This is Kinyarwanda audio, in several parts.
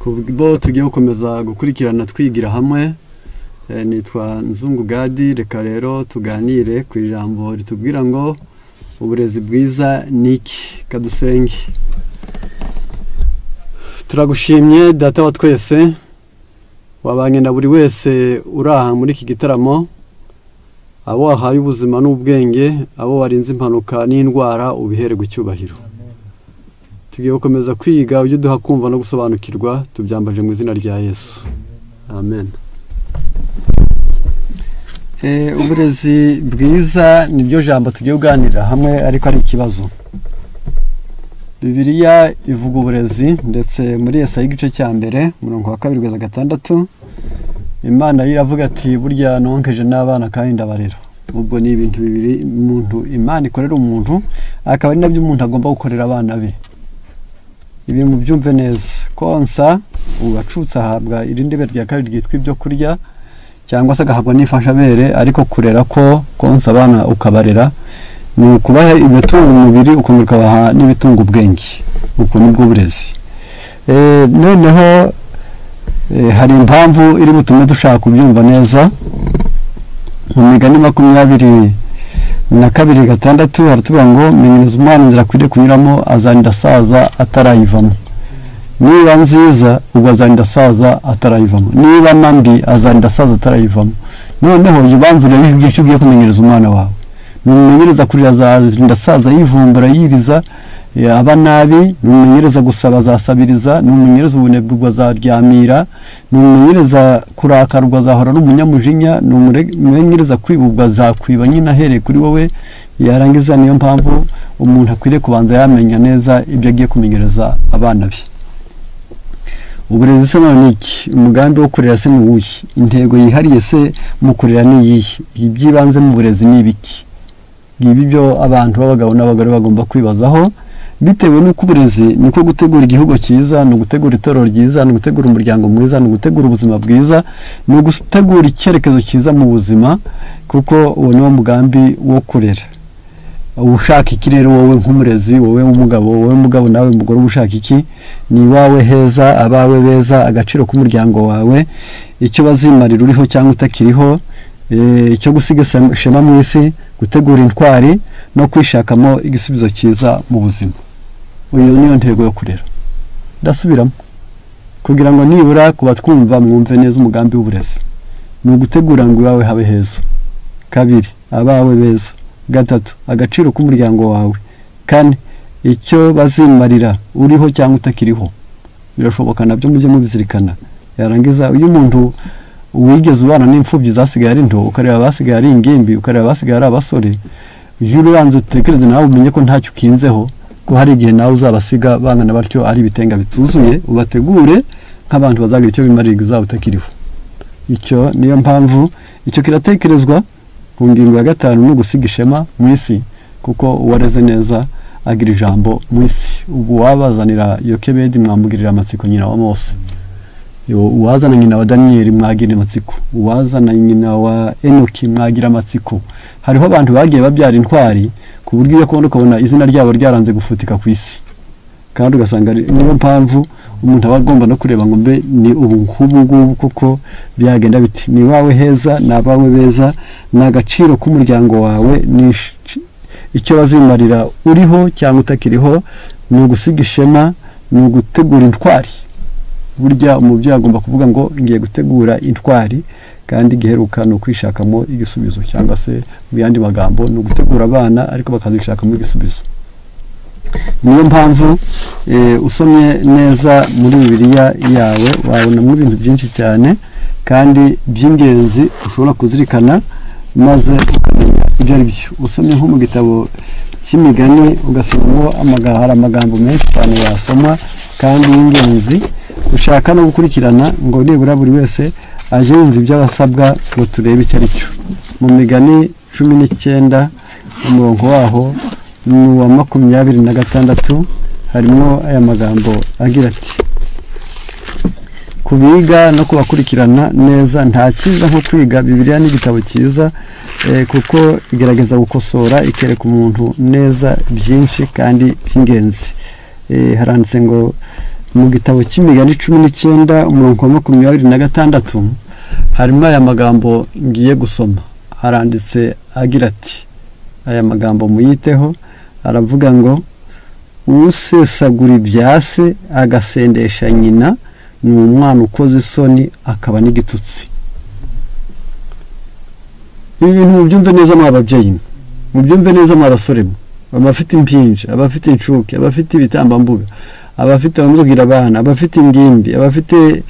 Kubwo tugiye gukomeza gukurikirana twigira hamwe, nitwa Nzungu Gadi. Reka rero tuganire ku ijambo ritubwira ngo uburezi bwiza ni iki. Kadusenge. Turagushimye Data wa twese, wabanye na buri wese uraha muri iki gitaramo, abo wahaye ubuzima n'ubwenge, abo warinze impanuka n'indwara, ubihererwe icyubahiro. Tugiye gukomeza kwiga, ujye uduha kumva no gusobanukirwa, tubyambaje mu izina rya Yesu, amen. Uburezi bwiza nibyo jambo tugiye kuganirira hamwe, ariko ari ikibazo. Bibiliya ivuga uburezi, ndetse muri Yesaya igice cya 1 umurongo wa 2 kugeza 6, Imana iravuga ati burya nonkeje n'abana kandi ndabarera. Ubwo ni ibintu bibiri umuntu Imana ikorera umuntu, akaba ari nabyo umuntu agomba gukorera abana be. Ibi mubyumve neza. Konsa uwacutse ahabwa irindi bere rya kabiri ryitwa ibyo kurya, cyangwa se agahabwa n'imfashabere, ariko kurera ko konsa abana ukabarera ni ukubaha ibitunga umubiri, ukongera ukabaha n'ibitunga ubwenge. Ubwo nibwo burezi. Noneho hari impamvu iri butume dushaka kubyumva neza. Mu migani 22:6 haratubwira ngo menyereza umwana inzira akwiriye kunyuramo, azarinda asaza atarayivamo. Niba nziza ubwo azarinda asaza atarayivamo, niba na mbi azarinda asaza atarayivamo. Noneho ubanza urebe icyo ugiye kumenyereza umwana wawe. Numumenyereza kurira azarinda asaza yivumbura yiriza aba nabi, numumenyereza gusaba azasabiriza, numumenyereza ubunebwe ubwo azaryamira, numumenyereza kurakara ubwo azahora ari umunyamujinya, numumenyereza kwiba ubwo azakwiba nyine ahereye kuri wowe. Yarangiza, niyo mpamvu umuntu akwiriye kubanza yamenya neza ibyo agiye kumenyereza abana be. Uburezi se none iki? Umugambi wo kurera se ni uwuhe? Intego yihariye se mu kurera ni iyihe? Iby'ibanze mu burezi ni ibiki? Ngibi byo abantu b'abagabo n'abagore bagomba kwibazaho, bitewe n'uko uburezi niko gutegura igihugu cyiza, ni ugutegura itorero ryiza, ni ugutegura umuryango mwiza, ni ugutegura ubuzima bwiza, ni ugutegura icyerekezo cyiza mu buzima, kuko uwo niwo mugambi wo kurera. Ushaka iki rero wowe nk'umurezi, wowe w'umugabo, wowe mugabo nawe mugore, ushaka iki? Ni iwawe heza, abawe beza, agaciro k'umuryango wawe, icyo bazimarira uriho cyangwa utakiriho, icyo gusiga ishema mu isi, gutegura intwari no kwishakamo igisubizo cyiza mu buzima. Uyu niyo ntego yo kurera. Ndasubiramo kugira ngo nibura kuba twumva mwumve neza umugambi w'uburezi. Ni ugutegura ngo iwawe habe heza. 2, abawe beza. 3, agaciro k'umuryango wawe. 4, icyo bazimarira uriho cyangwa utakiriho. Birashoboka nabyo mujye mubizirikana. Yarangiza, uyu muntu wigeze ubana n'imfubyi zasigaye ari nto, ukareba abasigaye ari ingimbi, ukareba abasigaye ari abasore, iyo ubanza utekereze nawe umenye ko ntacyo ukinzeho, ko hari igihe nawe uzabasiga bangana batyo ari ibitenga bituzuye, ubategure nk'abantu bazagira icyo bimarira uzaba utakiriho. Icyo niyo mpamvu icyo kiratekerezwa. Ku ngingo ya 5 ni ugusiga ishema mu isi, kuko uwareze neza agira ijambo mu isi. Ubwo wabazanira Yokebedi mwamugirira amatsiko nyina wa Mose, uwazana nyina wa Daniyeli mwagira amatsiko, uwazana nyina wa Enoki mwagira amatsiko. Hariho abantu bagiye babyara intwari ku buryo iyo kubona ukabona izina ryabo ryaranze gufutika ku isi, kandi ugasanga niyo mpamvu umuntu aba agomba no kureba ngo mbe ni ubu nk'ubu ngubu koko byagenda biti. Ni iwawe heza, ni abawe beza, ni agaciro k'umuryango wawe, ni icyo bazimarira uriho cyangwa utakiriho, ni ugusiga ishema, ni ugutegura intwari. Burya umubyeyi agomba kuvuga ngo ngiye gutegura intwari, kandi giheruka ni ukwishakamo igisubizo, cyangwa se mu yandi magambo ni ugutegura abana ariko bakazishakamo igisubizo. Niyo mpamvu usomye neza muri Bibiliya yawe wabonamo ibintu byinshi cyane kandi by'ingenzi ushobora kuzirikana maze ukamenya ibyo ari byo. Usomye nko mu gitabo cy'imigani ugasomamo hari amagambo menshi cyane wasoma kandi y'ingenzi, ushaka no gukurikirana ngo nibura buri wese aje yumva ibyo abasabwa ngo turebe icyo ari cyo. Mu migani 19 umurongo waho ni uwa 26, harimo aya magambo agira ati: kubiga no kubakurikirana neza nta cyiza nko kwiga Bibiliya. Ni igitabo cyiza kuko igerageza gukosora, ikereka umuntu neza byinshi kandi by'ingenzi. Haranditse ngo Mu gitabo cy'Imigani 19 umurongo wa 26 harimo aya magambo ngiye gusoma. Haranditse agira ati, aya magambo muyiteho, aravuga ngo usesagura ibyase agasendesha nyina ni umwana ukoze isoni akaba n'igitutsi. Ibi bintu mubyumve neza mwa babyeyi, mubyumve neza mwa basore, abafite impinja, abafite inshuke, abafite ibitambambuga, abafite abamugira abana, abafite ingimbi, abafite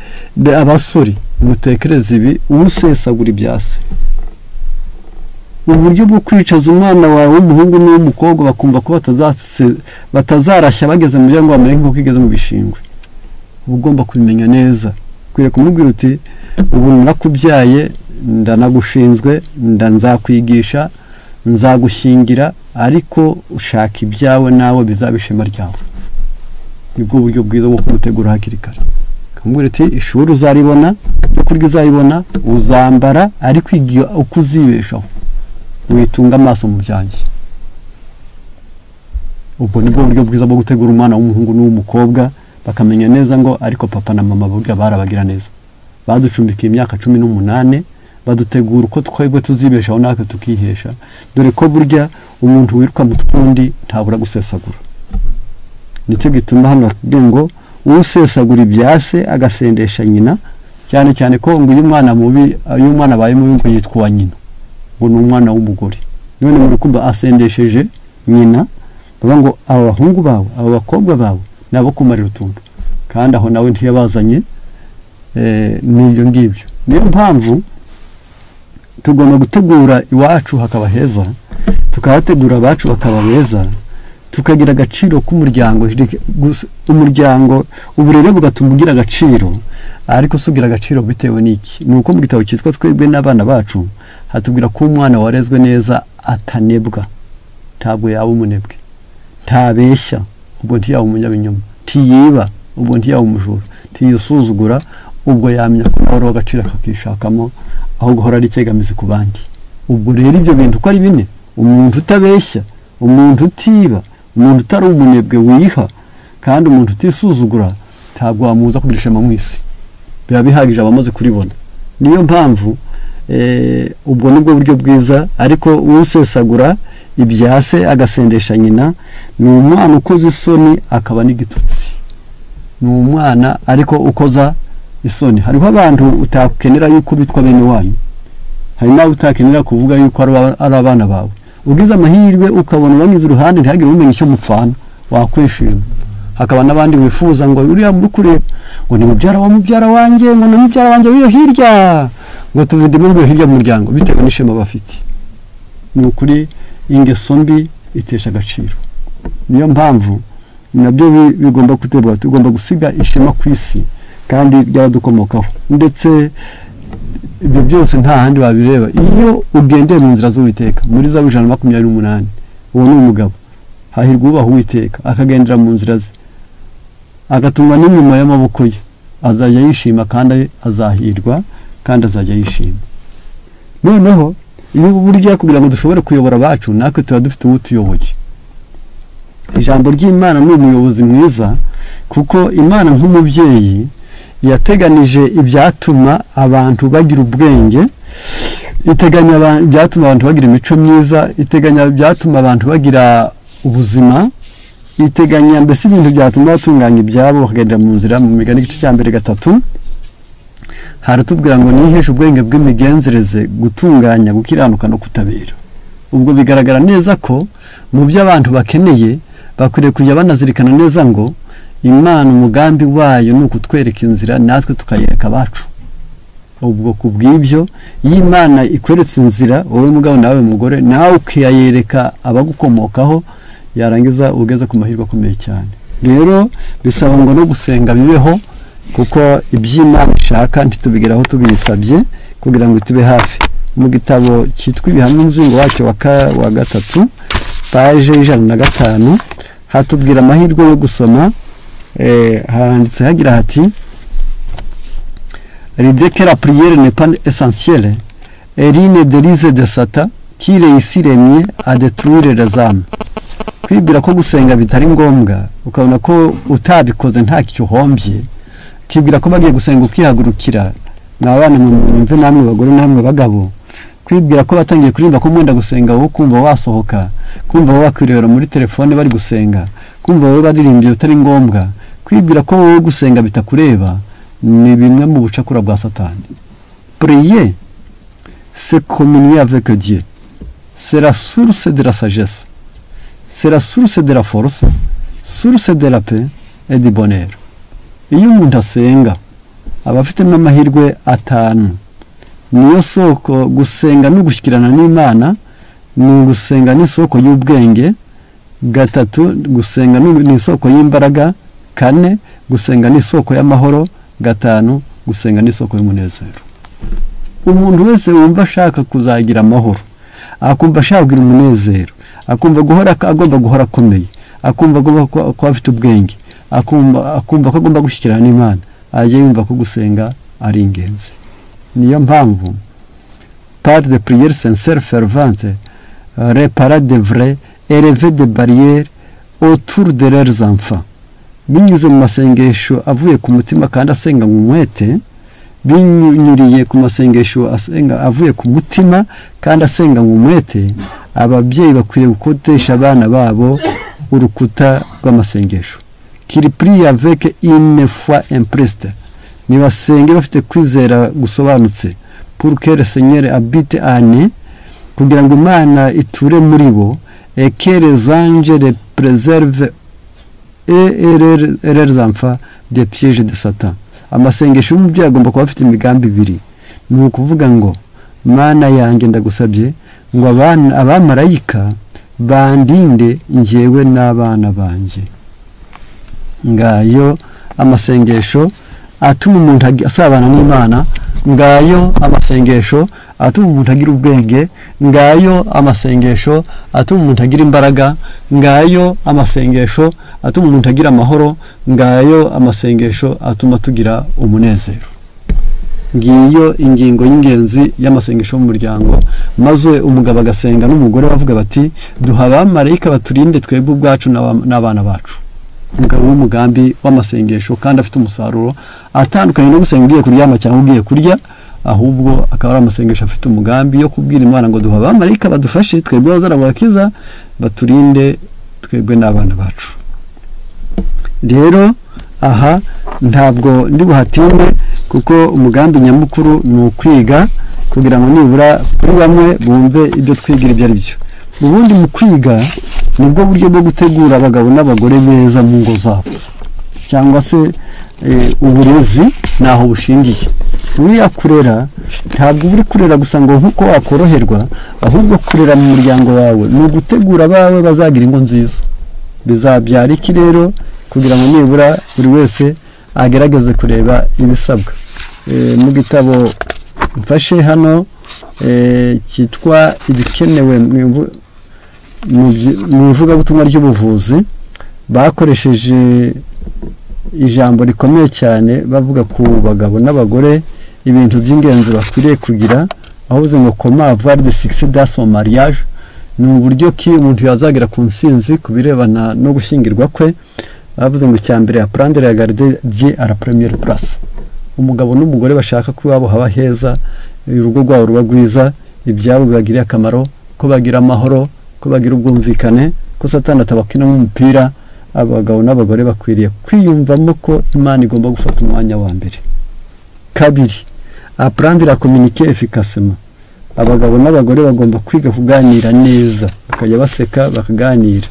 abasore, mutekereze ibi: usesagura ibyase. Uburyo bwo kwicaza umwana wawe w'umuhungu n'uw'umukobwa bakumva ko batazarashya bageze mu byango bamere nk'uko igeze mu bishingwe, uba ugomba kubimenya neza. Ukwiriye kumubwira uti ubu narakubyaye, ndanagushinzwe, nzakwigisha, nzagushyingira, ariko ushaka ibyawe nawe bizaba ishema ryawe. Nibwo buryo bwiza bwo kumutegura hakiri kare. Kamubwira uti ishuri uzaribona, ibyo kurya uzayibona, uzambara, ariko igihe uko uzibeshaho witunga amaso mu byanjye. Ubwo nibwo buryo bwiza bwo gutegura umwana w'umuhungu n'uw'umukobwa, bakamenya neza ngo ariko papa na mama burya barabagira neza, baducumbikiye imyaka 18, badutegura uko twebwe tuzibeshaho natwe tukihesha. Dore ko burya umuntu wiruka mu twundi ntabura gusesagura. Nicyo gituma hano bakubwiye ngo usesagura ibyase agasendesha nyina, cyane cyane ko ngo uyu mwana mubi, uyu mwana abaye mubi ngo yitwa uwa nyina, ngo ni umwana w'umugore. None muri kumva asendesheje nyina, bavuga ngo aba bahungu bawe, aba bakobwa bawe nabo kumarira utuntu, kandi aho nawe ntiyabazanye n'ibyo ngibyo. Niyo mpamvu tugomba gutegura iwacu hakaba heza, tukahategura abacu bakaba beza, tukagira agaciro k'umuryango. Umuryango uburere bugatuma ugira agaciro, ariko sugira agaciro bitewe n'iki? Ni uko mu gitabo cyitwa Twebwe n'Abana Bacu hatubwira ko umwana warezwe neza atanebwa, ntabwo yaba umunebwe, ntabeshya, ubwo ntiyaba umunyabinyoma, ntiyiba, ubwo ntiyaba umujura, ntiyisuzugura, ubwo yamenya ko nawe ari uw'agaciro akakishakamo aho guhora ari icyegamizi ku bandi. Ubwo rero ibyo bintu uko ari bine, umuntu utabeshya, umuntu utiba, umuntu utari umunebwe wiha, kandi umuntu utisuzugura, ntabwo wamuza kugira ishema mu isi. Biba bihagije abamaze kuribona. Niyo mpamvu ubwo nibwo buryo bwiza. Ariko usesagura ibyase agasendesha nyina ni umwana ukoze isoni akaba n'igitutsi. Ni umwana ariko ukoza isoni. Hariho abantu utakenera yuko bitwa bene wanyu, hari n'abo utakenera kuvuga yuko ari abana bawe. Ugize amahirwe ukabona banyuze uruhande ntihagire umenya icyo mupfana, wakwishima. Hakaba n'abandi wifuza ngo uriya muri kureba ngo ni mubyara wa mubyara wanjye, ngo ni mubyara wanjye w'iyo hirya, ngo tuvudimo ngo hirya mu muryango, bitewe n'ishema bafite. Ni ukuri ingeso mbi itesha agaciro. Niyo mpamvu nabyo bigomba gutegurwa. Tugomba gusiga ishema ku isi kandi ry'abadukomokaho, ndetse ibyo byose nta handi wabireba iyo ugendeye mu nzira z'Uwiteka. Muri Zaburi 128, uwo ni umugabo hahirwa ubaha Uwiteka akagendera mu nzira ze, agatungwa n'imirimo y'amaboko ye, azajya yishima kandi azahirwa, kandi azajya yishima. Noneho iyo burya kugira ngo dushobore kuyobora abacu, natwe tuba dufite uwutuyoboye. Ijambo ry'Imana ni umuyobozi mwiza, kuko Imana nk'umubyeyi yateganije ibyatuma abantu bagira ubwenge, iteganya ibyatuma abantu bagira imico myiza, iteganya ibyatuma abantu bagira ubuzima, iteganya mbese ibintu byatuma batunganya ibyabo bakagendera mu nzira. Mu Migani igice cya 1 3 haratubwira ngo niheshe ubwenge bw'imigenzereze, gutunganya, gukiranuka no kutabera. Ubwo bigaragara neza ko mu byo abantu bakeneye bakwiriye kujya banazirikana neza ngo Imana umugambi wayo ni ukutwereka inzira, natwe tukayereka abacu. Ubwo kubw'ibyo iyo Imana ikweretse inzira, wowe mugabo nawe mugore, nawe ukayereka abagukomokaho, yarangiza ugeze ku mahirwe akomeye cyane. Rero bisaba ngo no gusenga bibeho, kuko iby'Imana ishaka ntitubigeraho tubisabye kugira ngo itube hafi. Mu gitabo cyitwa Ibihamya umuzingo wacyo wa 3 paje 105 hatubwira amahirwe yo gusoma. Handitse hagira hati: L'idée que la prière n'est pas essentielle est l'une des ruses de Satan qui réussit le mieux à détruire les âmes. Kwibwira ko gusenga bitari ngombwa ukabona ko utabikoze ntacyo uhombye, ukibwira ko bagiye gusenga ukihagurukira. Mwabana mwumve namwe bagore namwe bagabo, kwibwira ko batangiye kuririmba ko mwenda gusenga, wowe kumva wasohoka, kumva wowe wakwirebera muri telefone bari gusenga, kumva wowe baririmbye utari ngombwa, kwibwira ko wowe gusenga bitakureba, ni bimwe mu bucakura bwa Satani. Prier, c'est communier avec Dieu. C'est la source de la sagesse. C'est la source de la force, source de la paix et du bonheur. Iyo umuntu asenga aba afitemo amahirwe atanu. Niyo soko gusenga no gushyikirana n'Imana, ni gusenga n'isoko y'ubwenge. Gatatu, gusenga ni isoko y'imbaraga. Kane, gusenga ni isoko y'amahoro. Gatanu, gusenga ni isoko y'umunezero. Umuntu wese wumva ashaka kuzagira amahoro, akumva ashaka kugira umunezero, akumva guhora agomba guhora akomeye, akumva agomba kuba afite ubwenge, akumva ko agomba gushyikirana n'Imana, ajye yumva ko gusenga ari ingenzi. Niyo mpamvu par de prières sincères, ferventes, réparer de vraies, élever des barrières autour de leurs enfants. Binyuze mu masengesho avuye ku mutima kandi asenga mu mwete, binyuriye ku masengesho asenga avuye ku mutima kandi asenga mu mwete, ababyeyi bakwiriye gukotesha abana babo urukuta rw'amasengesho. Qu'ils prient avec une foi implicite, nibasenge bafite kwizera gusobanutse, pour que le Seigneur habite en eux, kugira ngo Imana iture muri bo, et que les anges les préservent et leurs enfants des pièges de Satan. Amasengesho y'umubyeyi agomba kuba afite imigambi ibiri. Ni ukuvuga ngo Mana yanjye ndagusabye ngo abamarayika bandinde njyewe n'abana banjye. Ngayo amasengesho atuma umuntu asabana n'Imana, ngayo amasengesho atuma umuntu agira ubwenge, ngayo amasengesho atuma umuntu agira imbaraga, ngayo amasengesho atuma umuntu agira amahoro, ngayo amasengesho atuma tugira umunezero. Ngiyo ingingo y'ingenzi y'amasengesho mu muryango. Maze umugabo agasenga n'umugore bavuga bati duha abamarayika baturinde twebwe ubwacu n'abana bacu. Umugabo w'umugambi w'amasengesho kandi afite umusaruro atandukanye no gusenga ugiye kuryama cyangwa ugiye kurya, ahubwo akaba ari amasengesho afite umugambi yo kubwira Imana ngo duha abamarayika badufashe twebwe bazarabakiza baturinde twebwe n'abana bacu. Rero aha ntabwo ndi buhatinde kuko umugambi nyamukuru ni ukwiga kugira ngo nibura kuri bamwe bumve ibyo twigira ibyo ari byo. Ubundi mu kwiga nibwo buryo bwo gutegura abagabo n'abagore beza mu ngo zabo, cyangwa se uburezi naho bushingiye. Buriya kurera ntabwo uri kurera gusa ngo nkuko wakoroherwa, ahubwo kurera mu muryango wawe ni ugutegura abawe bazagira ingo nziza. Bizabyara iki rero? Kugira ngo nibura buri wese agerageze kureba ibisabwa. Mu gitabo mfashe hano cyitwa ibikenewe mu ivugabutumwa ry'ubuvuzi, bakoresheje ijambo rikomeye cyane bavuga ku bagabo n'abagore ibintu by'ingenzi bakwiriye kugira, aho uze ngo comment avoir de succès dans son mariage, ni uburyo ki umuntu yazagera ku nsinzi ku birebana no gushyingirwa kwe. Bavuze ngo icya mbere, apprendre à garder Dieu à la première place. Umugabo n'umugore bashaka ko iwabo haba heza, urugo rwabo ruba rwiza, ibyabo bibagiriye akamaro, ko bagira amahoro, ko bagira ubwumvikane, ko Satani atabakinamo umupira. Abagabo n'abagore bakwiriye kwiyumvamo ko Imana igomba gufata umwanya wa mbere. Kabiri, apprendre à communiquer efficacement. Abagabo n'abagore bagomba kwiga kuganira neza, bakajya baseka bakaganira.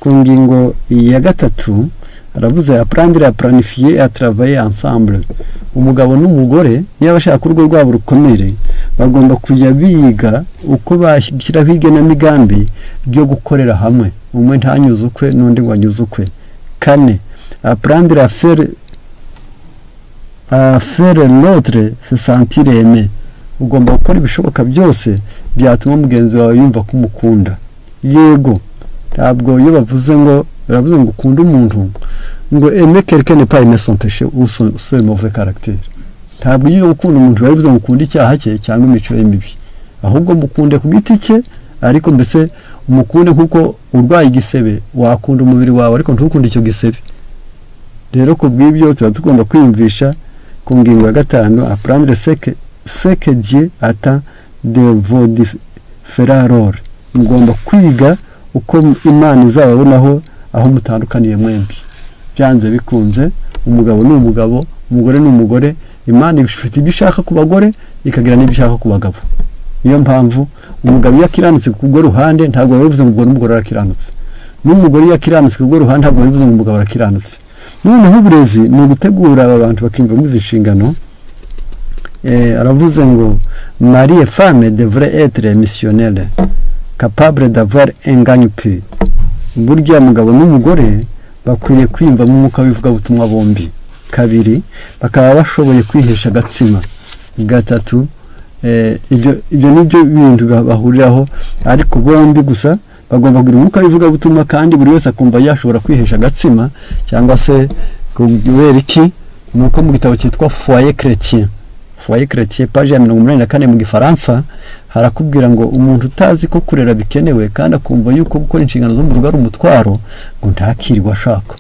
Ku ngingo ya gatatu aravuze apprendre à planifier et à travailler ensemble. Umugabo n'umugore niba bashaka urugo rwabo rukomere, bagomba kujya biga uko bashyiraho igenamigambi ryo gukorera hamwe, umwe ntanyuze ukwe n'undi ngo anyuze ukwe. Kane, apprendre à faire l'autre se sentir aimé. Ugomba gukora ibishoboka byose byatuma mugenzi wawe yumva ko umukunda. Yego, ntabwo iyo bavuze ngo baravuze ngo ukunde umuntu, ngo aimer quelqu'un n'est pas aimer son péché ou son mauvais caractère. Ntabwo iyo ukunda umuntu biba bivuze ngo ukunde icyaha cye cyangwa imico ye mibi, ahubwo mukunde ku giti cye. Ariko mbese umukunde nkuko urwaye igisebe wakunda umubiri wawe, ariko ntukunde icyo gisebe. Rero ku bw'ibyo tuba tugomba kwiyumvisha ku ngingo ya 5, apprendre ce que Dieu attend de vos différents rôles. Mugomba kwiga uko Imana izababonaho aho mutandukaniye mwembi. Byanze bikunze umugabo ni umugabo, umugore ni umugore. Imana ifite ibyo ishaka ku bagore, ikagira n'ibyo ishaka ku bagabo. Niyo mpamvu umugabo iyo akiranutse ku rwo ruhande ntabwo bivuze ngo umugore arakiranutse, n'umugore iyo akiranutse ku rwo ruhande ntabwo bivuze ngo umugabo arakiranutse. Noneho uburezi ni ugutegura aba bantu bakimva muri izi nshingano. Aravuze ngo mari et femme devraient être missionnaires capable d'avoir un gagne-pain. Burya mugabo n'umugore bakwiriye kwiyumva mu mwuka w'ivugabutumwa bombi. 2, bakaba bashoboye kwihesha agatsima. 3, ibyo nibyo bintu bahuriraho, ariko bombi gusa bagomba kugira umwuka w'ivugabutumwa, kandi buri wese akumva yashobora kwihesha agatsima. Cyangwa se kubera iki? Nuko mu gitabo cyitwa Foyer Chrétien, Foyer Chrétien page ya 84 mu Gifaransa, harakubwira ngo umuntu utazi ko kurera bikenewe kandi akumva yuko gukora inshingano zo mu rugo ari umutwaro, ngo ntakirirwa ashaka.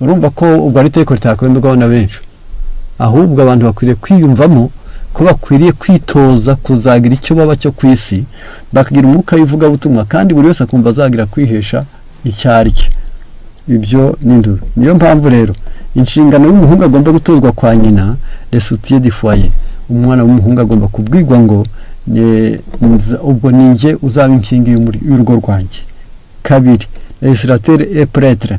Urumva ko ubwo ari iteko ritakwemerwaho na benshi. Ahubwo abantu bakwiriye kwiyumvamo ko bakwiriye kwitoza kuzagira icyo baba cyo ku isi, bakagira umwuka w'ivugabutumwa, kandi buri wese akumva azagira kwihesha icyo ari cyo. Ibyo ni induru. Niyo mpamvu rero inshingano y'umuhungu agomba gutozwa kwa nyina, le soutien du foyer. Umwana w'umuhungu agomba kubwirwa ngo ubwo ninjye uzaba inkingi y'urugo rwanjye. 2, législateur et prêtre.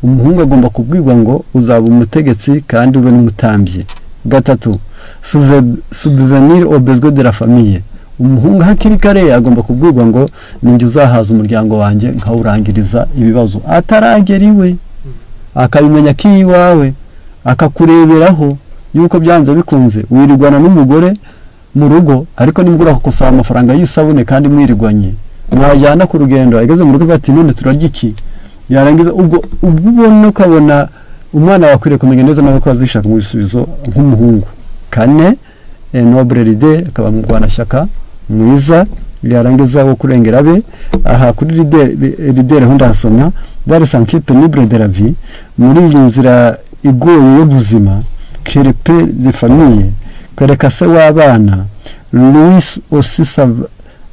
Umuhungu agomba kubwirwa ngo uzaba umutegetsi kandi ube n'umutambyi. 3, subvenir aux besoins de la famille. Umuhungu hakiri kare agomba kubwirwa ngo ninjye uzahaza umuryango wanjye nkawurangiriza ibibazo ataragera iwe, akabimenya ko iwawe, akakureberaho yuko byanze bikunze wirirwana n'umugore mu rugo, ariko nimugura akagusaba amafaranga y'isabune kandi mwirirwanye, mwajyana ku rugendo ageze mu rugo ati none turarya iki, yarangiza ubwo ubona ukabona umwana wakwiriye kumenya neza nawe ko azishaka mu bisubizo nk'umuhungu. 4, noble leader, akaba murwanashyaka mwiza, yarangiza wo kurengera abe. Aha kuri leader ho ndasoma dans le sentier pénible de la vie, muri iyi nzira igoye y'ubuzima, que le père de famille, kereka se w'abana, Louis aussi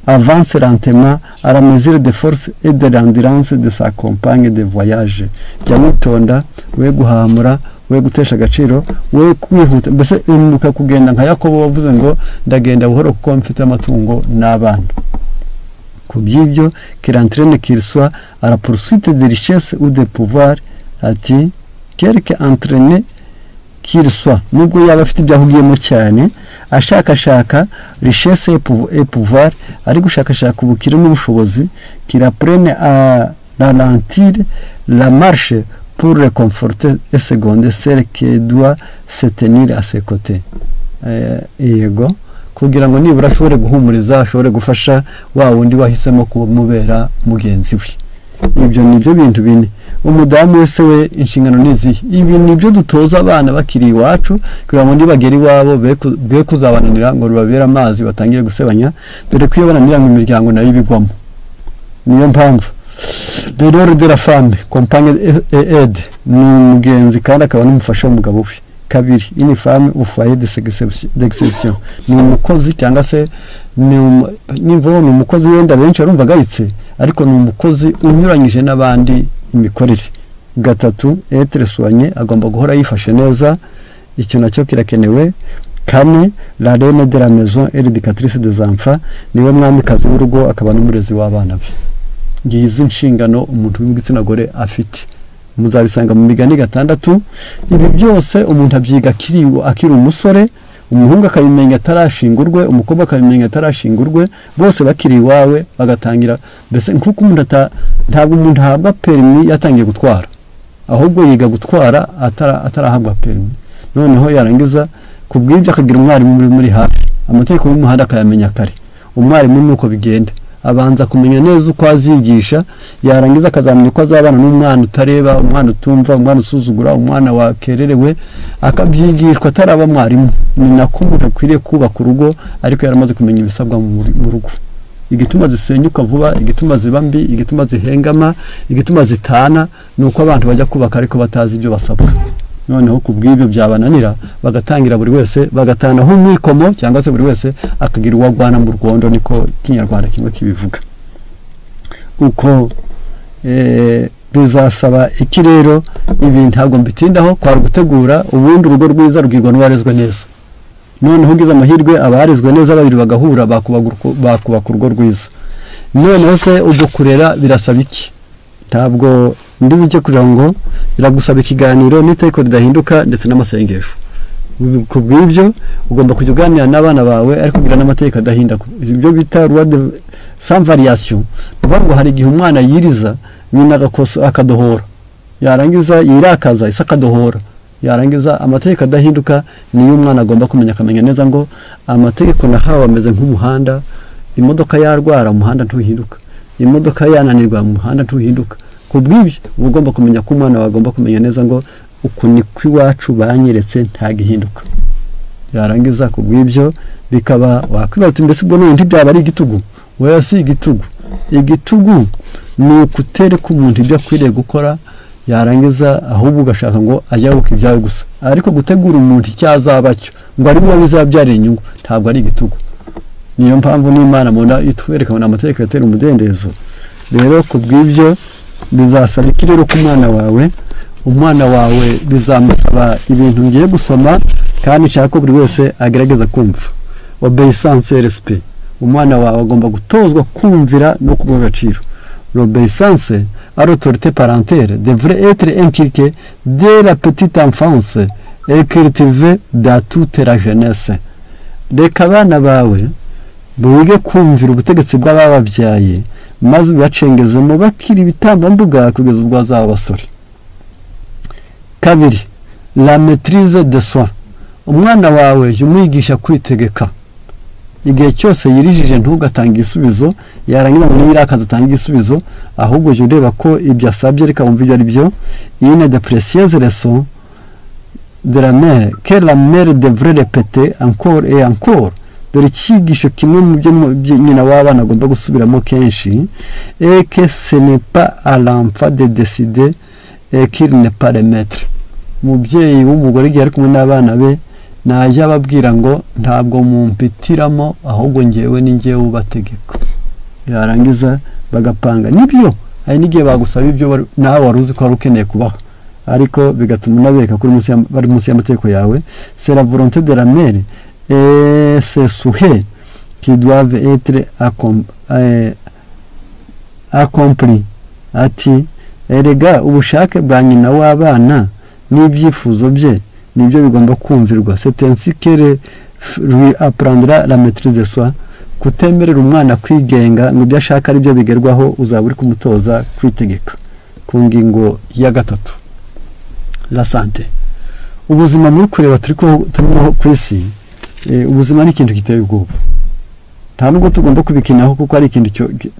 avance lentement à la mesure de force et de l'endurance de sa compagne de voyage. Jya witonda, we guhamura, we gutesha agaciro, we kwihuta, mbese imuka kugenda nka Yakobo wavuze ngo ndagenda buhoro kuko mfite amatungo n'abana. Ku by'ibyo qu'il entraîne qu'il soit à la poursuite de richesse ou de pouvoir, ati quelque entraîné qu'il soit, nubwo yaba afite ibyo ahugiyemo cyane, ashakashaka richesse et pouvoir, ari gushakashaka ubukire n'ubushobozi, qu'il apprenne à ralentir la marche pour réconforter et seconder celle qui doit se tenir à ses côtés. Yego, kugira ngo nibura ashobore guhumuriza, ashobore gufasha wa wundi wahisemo kumubera mugenzi we. Ibyo nibyo bintu bine. Umudamu wese we inshingano nizihe? Ibi nibyo dutoza abana bakiri iwacu, kugira ngo nibagera iwabo be kuzabananira ngo rubabere amazi batangire gusebanya, dore ko iyo bananira mu miryango nayo ibigwamo. Niyo mpamvu le rôle de la femme compagne et aide, ni umugenzi kandi akaba n'umufasha w'umugabo we. 2, une femme au foyer d'exception, ni umukozi cyangwa se ni umukozi wenda benshi barumva gayitse, ariko ni umukozi unyuranyije n'abandi imikorere. 3, être soigné, agomba guhora yifashe neza, icyo nacyo kirakenewe. 4, la reine de la maison et l'éducatrice des enfants, niwe mwamikazi w'urugo akaba n'umurezi w'abana be. Ngizi inshingano umuntu w'igitsina gore afite, muzabisanga mu migani 6. Ibi byose umuntu abyiga akiri umusore, umuhungu akabimenya atarashingurwe, umukobwa akabimenya atarashingurwe, bose bakiri iwawe bagatangira. Mbese nkuko umuntu ntabwo umuntu ahabwa permis yatangiye gutwara, ahubwo yiga gutwara atarahabwa permis, noneho yarangiza kubw'ibyo akagira umwarimu muri hafi, amategeko y'umuhanda akayamenya kare. Umwarimu nuko bigenda, abanza kumenya neza uko azigisha, yarangiza akazamenya uko azabana n'umwana utareba, umwana utumva, umwana usuzugura, umwana wakererewe, akabyigishwa ataraba mwarimu. Ni nako umuntu akwiriye kubaka urugo ariko yaramaze kumenya ibisabwa mu rugo. Igituma zisenyuka vuba, igituma ziba mbi, igituma zihengama, igituma zitana, ni uko abantu bajya kubaka ariko batazi ibyo basabwa. Noneho ku bw'ibyo byabananira bagatangira buri wese bagatanaho umwikomo, cyangwa se buri wese akagira uwagwana mu rwondo, niko Kinyarwanda kimwe kibivuga. Uko bizasaba iki rero? Ibi ntabwo mbitindaho, kwari gutegura. Ubundi urugo rwiza rugirwa n'uwarezwe neza. Noneho ugize amahirwe abarezwe neza babiri bagahura, bakubaka urugo rwiza. Noneho se ubwo kurera birasaba iki? Ntabwo ndi bujye kugira ngo biragusaba ikiganiro n'iteko ridahinduka ndetse n'amasengesho. Ku bw'ibyo ugomba kujya uganira n'abana bawe, ariko kugira n'amategeko adahinduka, ibyo bita loi de sans variation. Ni ngo hari igihe umwana yiriza nyina agakosa akadohora, yarangiza yirakaza ise akadohora, yarangiza amategeko adahinduka niyo umwana agomba kumenya, akamenya neza ngo amategeko nahawe ameze nk'umuhanda. Imodoka yarwara umuhanda ntuhinduka, imodoka yananirwa umuhanda ntuhinduka. Ku bw'ibyo uba ugomba kumenya ko umwana wawe agomba kumenya neza ngo uku ni kw'iwacu banyeretse ntagihinduka. Yarangiza ku bw'ibyo bikaba wakwibaza uti mbese ubwo none ntibyaba ari igitugu? Oya, si igitugu. Igitugu ni ukutereka umuntu ibyo akwiriye gukora, yarangiza ahubwo ugashaka ngo ajye abuka ibyawe gusa. Ariko gutegura umuntu icyo azaba cyo ngo ari we bizabyarira inyungu, ntabwo ari igitugu. Niyo mpamvu n'Imana mubona itwereka ngo ni amategeko yatera umudendezo. Rero ku bw'ibyo bizasaba iki rero ku mwana wawe? Umwana wawe bizamusaba ibintu ngiye gusoma, kandi nshaka ko buri wese agerageza kumva. Obéissance et respect. Umwana wawe agomba gutozwa kumvira no kuguha agaciro. L'obéissance à l'autorité parentale devrait être inculquée dès la petite enfance et cultivée dans toute la jeunesse. Reka abana bawe bige kumvira ubutegetsi bw'abababyaye, maze ubibacengezemo bakiri ibitambambuga kugeza ubwo bazaba abasore. Kabiri, la maîtrise de soi. Umwana wawe jya umwigisha kwitegeka. Igihe cyose yirijije ntugatange igisubizo, yarangiza ngo niyirakaza utange igisubizo, ahubwo jya ureba ko ibyo asabye, reka wumve ibyo ari byo. Une de précieuses leçons de la mère que la mère devrait répéter encore et encore. Dore icyigisho kimwe mu byo nyina w'abana agomba gusubiramo kenshi: et que ce n'est pas à l'enfant de décider et qu'il n'est pas le maître. Umubyeyi w'umugore igihe ari kumwe n'abana be, najya ababwira ngo ntabwo mumpitiramo, ahubwo ngewe ni ngewe ubategeka. Yarangiza bagapanga. Nibyo, hari n'igihe bagusaba ibyo nawe wari uzi ko wari ukeneye kubaho, ariko bigatuma unabereka ko bari munsi y'amategeko yawe. C'est la volonté de la mère et ses souhaits qui doivent être accomplis. Ati erega ubushake bwa nyina w'abana n'ibyifuzo bye nibyo bigomba kumvirwa. C'est ainsi que lui apprendra la maîtrise de soi. Kutemerera umwana kwigenga ngo ibyo ashaka ari byo bigerwaho, uzaba uri kumutoza kwitegeka. Ku ngingo ya gatatu, la santé. Ubuzima muri kureba turimo ku isi, ubuzima ni ikintu giteye ubwoba. Nta nubwo tugomba kubikinaho, kuko ari ikintu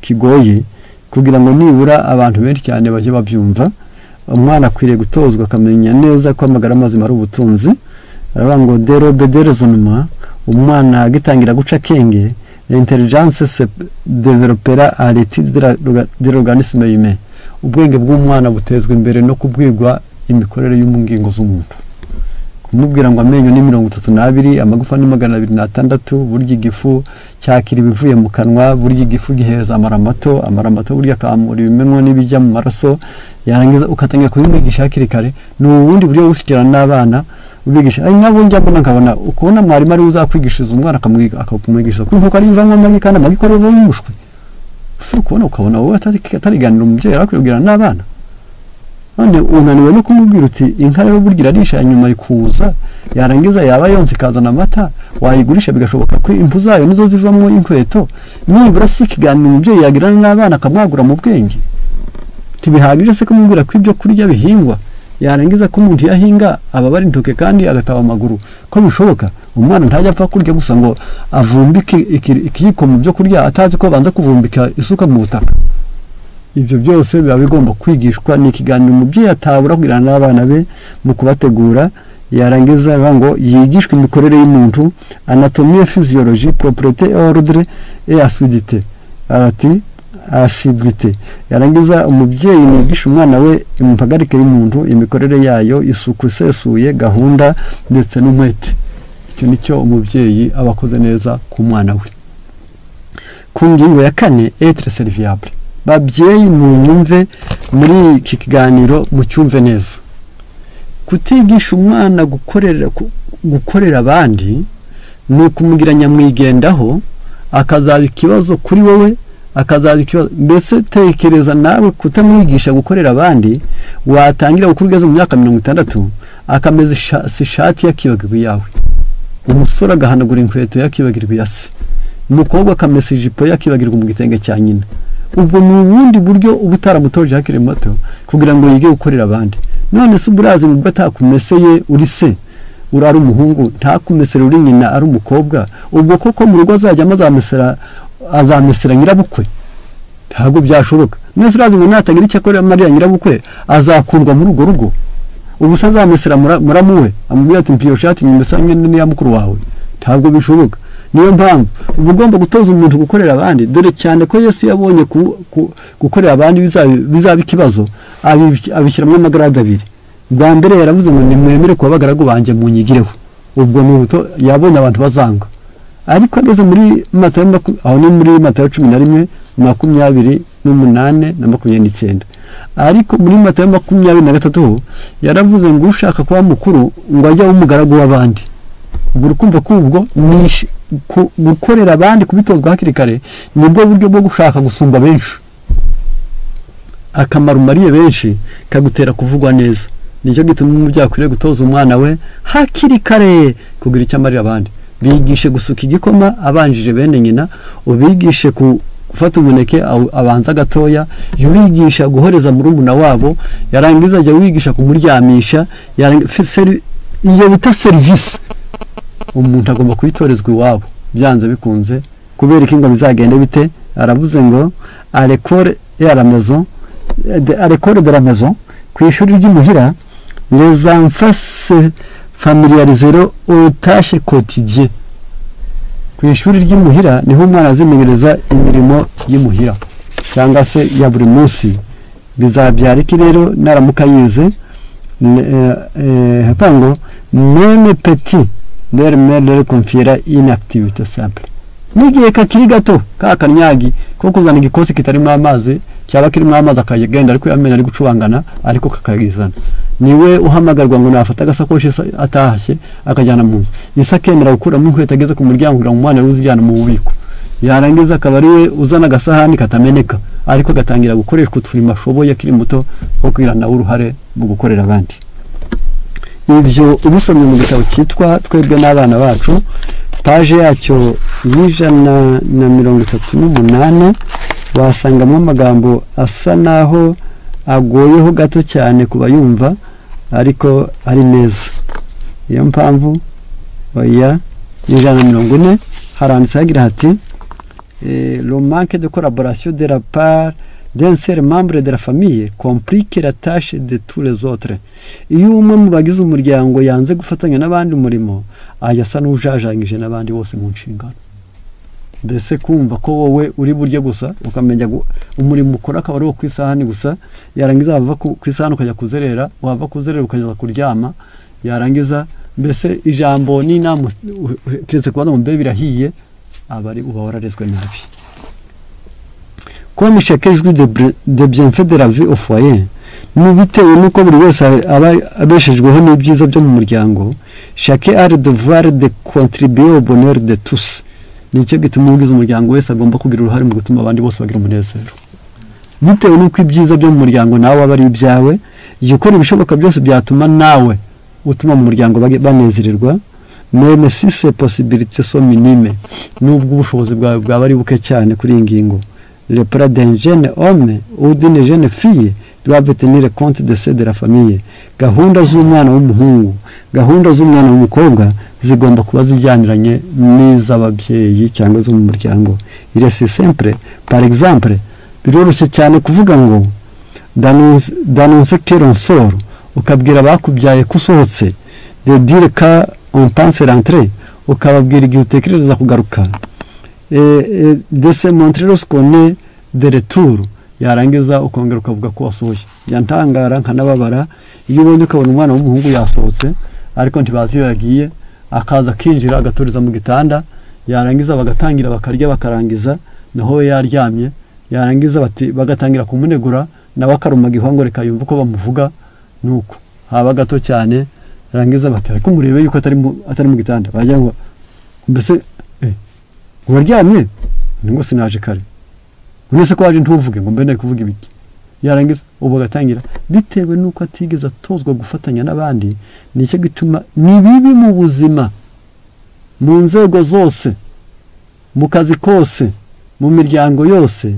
kigoye kugira ngo nibura abantu benshi cyane bajye babyumva. Umwana akwiriye gutozwa akamenya neza ko amagara mazima ari ubutunzi. Aravuga ngo dès l'aube du raisonnement, umwana agitangira guca akenge, l'intelligence se développera à l'étude de l'organisme humain. Ubwenge bw'umwana butezwa imbere no kubwigwa imikorere y'umungingo z'umuntu. Kumubwira ngo amenyo ni 32, amagufa ni 206, burya igifu cyakira ibivuye mu kanwa, burya igifu gihereza amaramato, amaramato burya akamura ibimenwa n'ibijya mu maraso, yarangiza ukatangira kubimwigisha hakiri kare. Ni ubundi buryo gushyikirana n'abana ubigisha. Ari nabo njya mbona nkabona ukubona mwarimu ari uzakwigishiriza umwana akamwigisha ko inkoko ari ivamo amagi kandi amagi ko ari ivamo umushwi. Si ukubona ukabona wowe atariganira umubyeyi arakwibwira n'abana. None unaniwe no kumubwira uti inka rero burya irarisha nyuma ikuza, yarangiza yaba yonse ikazana amata, wayigurisha bigashoboka ko impu zayo nizo zivamo inkweto. Nibura si ikiganiro umubyeyi yagirana n'abana akamwagura mu bwenge? Ntibihagije se kumubwira ko ibyo kurya bihingwa, yarangiza ko umuntu yahinga ababara intoke kandi agataba amaguru, ko bishoboka umwana ntajya apfa kurya gusa ngo avumbike ikiyiko mu byo kurya atazi ko abanza kuvumbika isuka mu butaka? Ibyo byose biba bigomba kwigishwa. Ni ikiganiro umubyeyi atabura kugirana n'abana be mu kubategura. Yarangiza ngo yigishwe imikorere y'umuntu, anatomie, physiologie, propreté, ordre et assiduité. Arati assiduité. Yarangiza umubyeyi nigisha umwana we impagarike y'umuntu, imikorere yayo, isuku isesuye, gahunda ndetse n'umwete. Icyo nicyo umubyeyi aba akoze neza ku mwana we. Ku ngingo ya kane, être serviable. Babyeyi munyumve muri iki kiganiro, mucyumve neza. Kutigisha umwana gukorera abandi ni ukumugira nyamwigendaho, akazaba ikibazo kuri wowe, akazaba ikibazo. Mbese tekereza nawe kutamwigisha gukorera abandi, watangira gukura ugeze mu myaka 60 akameza ishati yakibagirwa iyawe, umusore agahanagura inkweto yakibagirwa iya se, umukobwa akamesa ijipo yakibagirwa mu gitenge cya nyina. Ubwo ni ubundi buryo uba utaramutoje hakiri muto kugira ngo yige gukorera abandi. None se uburazi ubwo atakumeseye uri se, uri ari umuhungu, ntakumesere uri nyina ari umukobwa, ubwo koko mu rugo azajyamo azamesera nyirabukwe? Ntabwo byashoboka. None se urazi ngo natagira icyo akorera Mariya nyirabukwe azakundwa muri urwo rugo? Ubu se azamesera muramu we amubwira ati mpiyo shati nyimesa n'iya mukuru wawe? Ntabwo bishoboka. Niyo mpamvu uba ugomba gutoza umuntu gukorera abandi, dore cyane ko Yesu yabonye gukorera abandi bizaba ikibazo, abishyiramo amagarade abiri. Bwa mbere yaravuze ngo nimwemere kuba abagaragu banjye munyigireho. Ubwo ni ubuto yabonye abantu bazanga. Ariko ageze muri Matayo, aho ni muri Matayo 11 28 na 29. Ariko muri Matayo 23 yaravuze ngo ushaka kuba mukuru ngo ajye umugaragu w'abandi. Ubwo urukumva ko ubwo gukorera abandi kubitozwa hakiri kare nibwo buryo bwo gushaka gusumba benshi. Akamaro umariye benshi kagutera kuvugwa neza. Nicyo gituma umubyeyi akwiriye gutoza umwana we hakiri kare kugira icyo amarira abandi. Bigishe gusuka igikoma abanjije bene nyina, ubigishe gufata umuneke abanza gatoya, yubigisha guhoreza murumuna wabo, yarangiza ajya wigisha kumuryamisha, iyo bita service. Umuntu agomba kuyitorezwa iwabo byanze bikunze. Kubera iki ngo bizagende bite? Aravuze ngo à l'école et à la maison, à l'école de la maison, ku ishuri ry'imuhira, les enfants se familiariseront aux tâches quotidiennes. Ku ishuri ry'imuhira niho umwana azimenyereza imirimo y'imuhira cyangwa se ya buri munsi. Bizabyara iki rero naramuka yize? Ngo même petit leur mère leur confiera une activité simple. N'igihe kakiri gato ka kanyagi ko kuzana igikosi kitarimo amazi, cyaba kirimo amazi akagenda ariko yamena ari gucubangana, ariko kakagizana. Niwe uhamagarwa ngo nafata agasakoshi atahashye akajyana mu nzu. Yise akemera gukuramo inkweto ageze ku muryango kugira ngo umwana uzijyana mu bubiko. Yarangiza akaba ari we uzana agasahani katameneka, ariko agatangira gukoreshwa uturimo ashoboye akiri muto two kugira nawe uruhare mu gukorera abandi. Ibyo ubisomye mu gitabo cyitwa Twebwe n'abana bacu, paje yacyo y'138, wasangamo amagambo asa naho agoyeho gato cyane kubayumva, ariko ari neza. Iyo mpamvu oya 140 haranditse hagira hati le manque de collaboration de la part d'un seul membre de la famille complique la tâche de tous les autres. Iyo umwe mu bagize umuryango yanze gufatanya n'abandi umurimo, ajya asa n'ujajangije n'abandi bose mu nshingano. Mbese kumva ko wowe uri buryo gusa, ukamenya umurimo ukora akaba ari uwo ku isahani gusa, yarangiza wava ku isahani ukajya kuzerera, wava kuzerera ukajya kuryama, yarangiza mbese ijambo n'inama keretse kubona mu birahiye, aba ari uba wararezwe nabi. Comme chacun jouit de bienfaits de la vie au foyer, bitewe nuko buri wese aba abeshejweho n'ibyiza byo mu muryango, chacun a le devoir de contribuer au bonheur de tous. Nicyo gituma ugize umuryango wese agomba kugira uruhare mu gutuma abandi bose bagira umunezero. Bitewe nuko ibyiza byo mu muryango nawe aba ari ibyawe, jya ukora ibishoboka byose byatuma nawe utuma mu muryango banezererwa, même si ces possibilités sont minimes, nubwo ubushobozi bwawe bwaba ari buke cyane kuri iyi ngingo. Le père d'un jeune homme ou d'une jeune fille doivent tenir compte de ceux de la famille. Gahunda z'umwana w'umuhungu, gahunda z'umwana w'umukobwa zigomba kuba zijyaniranye n'iz'ababyeyi cyangwa zo mu muryango. Il est simple, par exemple, biroroshye cyane kuvuga ngo d'annoncer que l'on sort, ukabwira abakubyaye ko usohotse, de dire que on pense rentrer, ukababwira igihe utekereza kugaruka. De se montrer lorsqu'on est de retour. Yarangiza ukongera ukavuga ko wasohoye. Yantangara nkanababara iyo ubonye ukabona umwana w'umuhungu yasohotse ariko ntibazi iyo yagiye, akaza akinjira agaturiza mu gitanda, yarangiza bagatangira bakarya bakarangiza naho yaryamye, yarangiza bati bagatangira kumunegura nawe akaruma gihwango reka yumva uko bamuvuga, nuko haba gato cyane yarangiza bati ariko murebe yuko atari mu gitanda, bagira ngo mbese uraryamye ngo sinaje kare, unese ko waje ntuvuge ngo mbe nari kuvuga ibiki. Yarangiza ubu agatangira bitewe nuko atigeze atozwa gufatanya n'abandi. Nicyo gituma ni bibi mu buzima, mu nzego zose, mu kazi kose, mu miryango yose,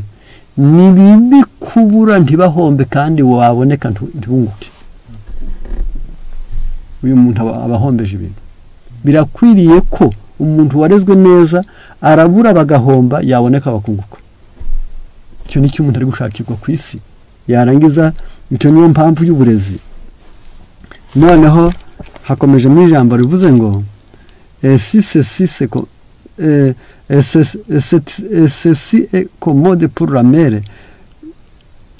ni bibi kubura ntibahombe kandi waboneka ntibunguke. Uyu muntu abahombeje ibintu. Birakwiriye ko umuntu warezwe neza arabura bagahomba, yaboneka bakunguka. Icyo ni cyo umuntu ari gushakirwa ku isi. Yarangiza icyo niyo mpamvu y'uburezi. Noneho hakomeje mu ijambo rivuze ngo ceci est commode pour la mère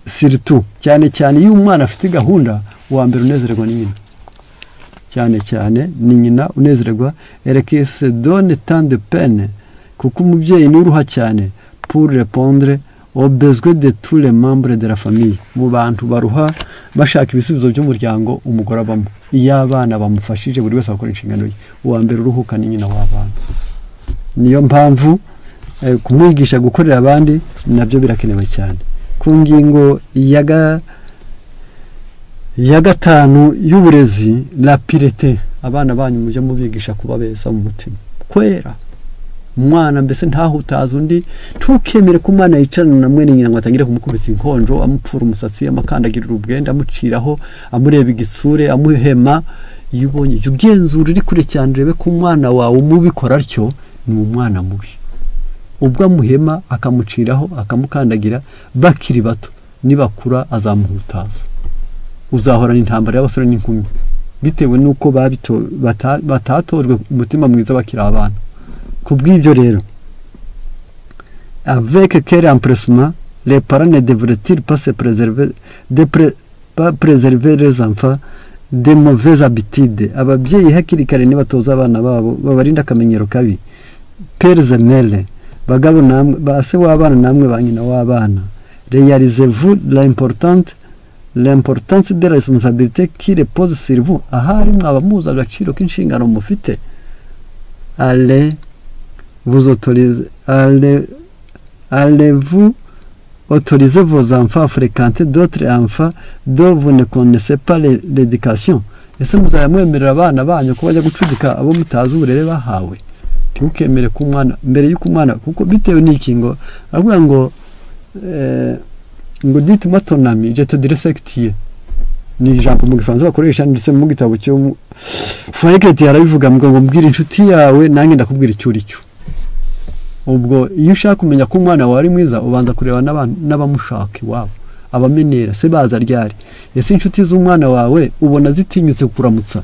surtout, cyane cyane iyo umwana afite gahunda, uwa mbere unezererwa ni nyina, cyane cyane ni nyina unezererwa, elle qui se donne tant de peine, kuko umubyeyi n'uruha cyane pour répondre aux besoins de tous les membres de la famille. Mu bantu baruha bashaka ibisubizo by'umuryango umugore abamo, iyo abana bamufashije buri wese akora inshingano ye, uwa mbere uruhuka ni nyina w'abana. Niyo mpamvu kumwigisha gukorera abandi nabyo birakenewe cyane. Ku ngingo ya gatanu y'uburezi, la pureté, abana banyu mujye mubigisha kuba beza mu mutima, kwera umwana mbese ntahutaza undi. Ntukemere ko umwana yicarana na mwene nyina ngo atangire kumukubita inkonjo, amupfura umusatsi, amakandagirira ubwenda, amuciraho, amureba igitsure, amuhema. Iyo ubonye jya ugenzura uri kure cyane, urebe ko umwana wawe umubikora atyo ni umwana mubi. Ubwo amuhema akamuciraho akamukandagira bakiri bato, nibakura azamuhutaza. Uzahorana intambara y'abasore n'inkumi bitewe n'uko batatojwe umutima mwiza bakiri abana. Kubw'ibyo rero, avec quel empressement les parents ne devraient-ils pas se préserver pas préserver les enfants de mauvaises habitudes? Ababyeyi hakiri kare nibatoza abana babo babarinda akamenyero kabi. Pères et mères, bagabo namwe, ba se w'abana namwe ba nyina w'abana, réalisez-vous l'importance de la responsabilité qui repose sur vous? Ahari mwaba muzi agaciro k'inshingano mufite. Allez vous autoriser, allez-vous autoriser vos enfants à fréquenter d'autres enfants dont vous ne connaissez pas l'éducation? Ese muzajya mwemerera abana banyu ko bajya gucudika abo mutazi uburere bahawe? Ntukemere ko umwana mbere y'uko umwana, kuko bitewe n'iki ngo aravuga ngo ngo dites-moi ton ami, je te dirai ce que tu es. Ni ijambo mu Gifaransa bakoresha, ndetse mu gitabo cyo Foyer Chrétien arabivuga ngo mbwira inshuti yawe nanjye ndakubwira icyo uri cyo. Ubwo iyo ushaka kumenya ko umwana wawe ari mwiza, ubanza kureba n'abamushaka iwabo, abamenera se baza ryari. Ese inshuti z'umwana wawe ubona zitinyutse kukuramutsa?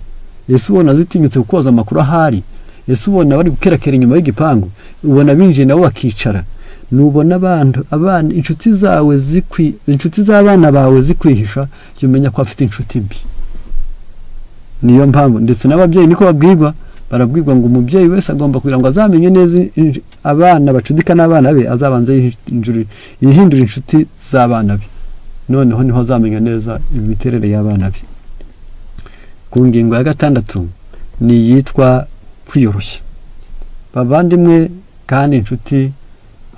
Ese ubona zitinyutse kukoza amakuru ahari? Ese ubona bari gukerakera inyuma y'igipangu? Ubona binjiye nabo bakicara? Nubona abantu abana inshuti zawe zikwi inshuti z'abana bawe zikwihisha, jya umenya ko afite inshuti mbi. Niyo mpamvu ndetse n'ababyeyi niko babwirwa, barabwirwa ngo umubyeyi wese agomba kugira ngo azamenye neza abana bacudika n'abana be, azabanze yihindure inshuti z'abana be, noneho niho azamenya neza imiterere y'abana be. Ku ngingo ya gatandatu ni iyitwa kwiyoroshya. Bavandimwe kandi inshuti,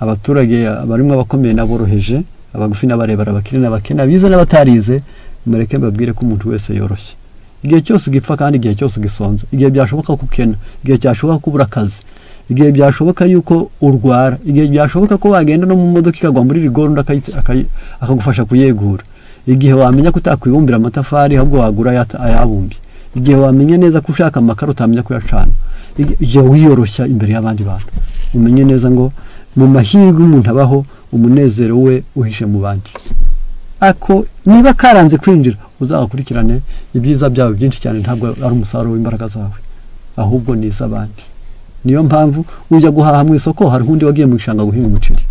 abaturage barimo abakomeye n'aboroheje, abagufi n'abarebare, abakire n'abakene, abize n'abatarize, mureke mbabwire ko umuntu wese yoroshye. Igihe cyose ugipfa kandi igihe cyose ugisonza, igihe byashoboka ko ukena, igihe cyashoboka ko ubura akazi, igihe byashoboka yuko urwara, igihe byashoboka ko wagenda no mu modoka ikagwa muri rigori undi akagufasha kuyegura, igihe wamenya ko utakwibumbira amatafari ahubwo wagura ayabumbye, igihe wamenya neza ko ushaka amakara utamenya kuyacana, igihe wiyoroshya imbere y'abandi bantu, umenye neza ngo mu mahirwe umuntu abaho umunezero we uhishe mu bandi. Ako niba karanze kwinjira, uzakurikirane ibyiza byawe byinshi cyane, ntabwo ari umusaruro w'imbaraga zawe ahubwo ni iz'abandi. Niyo mpamvu ujya guhaha mu isoko hari undi wagiye mu gishanga guhinga umuceri,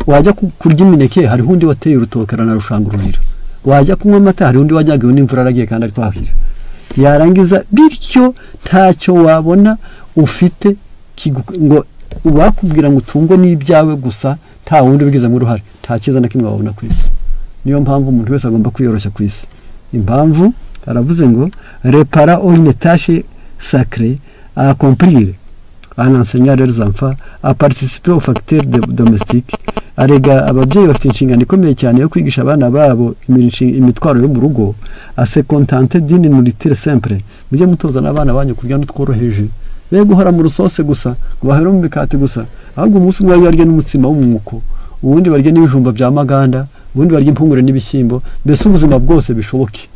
wajya kurya imineke hari undi wateye urutoke aranarushangururira, wajya kunywa amata hari undi wajyaga n'imvura aragiye kandi ari kwahira. Yarangiza bityo ntacyo wabona ufite ngo wakubwira ngo utungwe n'ibyawe gusa, nta wundi ubigizemo uruhare, nta cyiza na kimwe wabona ku isi. Niyo mpamvu umuntu wese agomba kwiyoroshya ku isi. Impamvu aravuze ngo repara une tâche sacrée à accomplir en enseignant leurs enfants à participer aux facteurs domestiques. Arega ababyeyi bafite inshingano ikomeye cyane yo kwigisha abana babo imitwaro yo mu rugo, à se contenter d'une nourriture simple. Mujye mutoza n'abana banyu kurya n'utworoheje, be guhora mu rusose gusa, ngo bahere mu mikati gusa, ahubwo umunsi umwe barye n'umutsima w'umwuko, ubundi barye n'ibijumba bya maganda, ubundi barye impungure n'ibishyimbo, mbese ubuzima bwose bishoboke.